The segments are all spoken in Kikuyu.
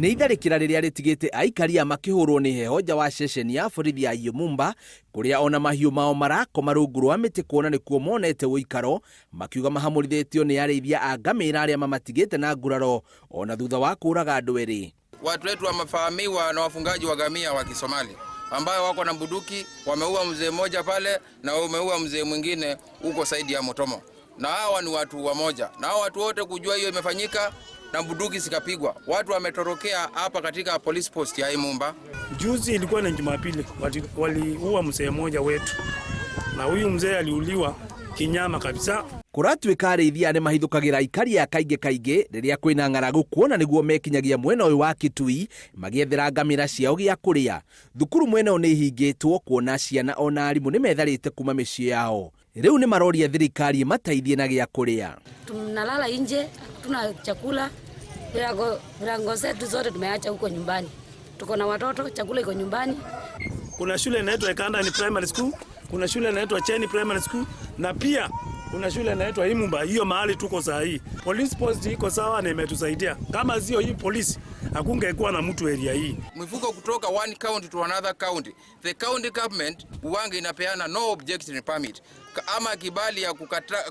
Nĩ itharĩkĩra rĩrĩa rĩtigĩte aikari aya makĩhũrwo nĩ heho nja wa ceceni ya borithi ya Yumumba, kũrĩa ona mahiũ mao marakoma rungu rwa mĩtĩ kuona nĩkuo monete ũikaro, makiuga mahamũrithĩtio nĩ arĩithia a ngamĩra arĩa mamatigĩte na nguraro ona thutha wa kũraga andũ erĩ. Watu wetu wamefahamiwa na wafungaji wa gamia wa Kisomali ambayo wako na bunduki, wameua mzee mmoja pale na wameua mzee mwingine huko side ya Motomo, na hawa ni watu wamoja, na hawa watu wote kujua hiyo imefanyika na bunduki zikapigwa, watu wametorokea hapa katika police post ya Imumba. Juzi ilikuwa ni Jumapili, waliua mzee mmoja wetu, na huyu mzee aliuliwa kinyama kabisa. Kũratuĩka arĩithia nĩ mahithũkagĩra aikari a kaingĩ kaingĩ rĩrĩa kwĩna ng'aragu, kuona nĩguo mekinyagia mwena ũyũ wa Kitui magĩethera ngamĩra ciao gĩa kũrĩa. Thukuru mwena ũyũ nĩ ihingĩtwo kuona ciana ona arimũ nĩ metharĩte kuma mĩciĩ yao. Rĩu nĩ maroria thirikari ĩmateithie na gĩa kũrĩa. Tunalala nje, hatuna chakula, virago zetu zote tumeacha huko nyumbani. Tuko na watoto, chakula iko nyumbani. Kuna shule inaitwa Ekandani Primary School, kuna shule inaitwa Cheni Primary School na pia kuna shule inaitwa Imumba. Hiyo mahali tuko saa hii. Police post iko sawa na imetusaidia. Kama sio hii polisi, hakungekuwa na mtu area hii. Mifugo kutoka one county to another county, the county government uwange inapeana no objection permit ama kibali ya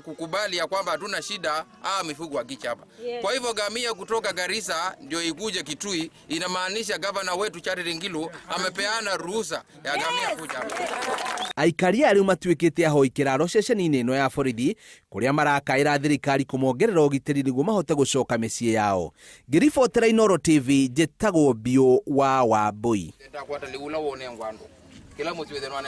kukubali ya kwamba hatuna shida mifugo wakicha hapa. Kwa hivyo gamia kutoka Garissa ndio ikuje Kitui, inamaanisha governor wetu Charity Ngilu amepeana ruhusa ya gamia kuja hapa. Aikari aya rĩu matuĩkĩte ahoi kĩraro ceceni-inĩ ĩno ya borithi, kũrĩa marakaĩra thirikari kũmongerera ũgitĩri nĩguo mahote gũcoka mĩciĩ yao. Ngĩribotera Inooro TV, njĩtagwo Biũ wa Wambui. Ndakwata liula wone ngwando kila musi wethenwa.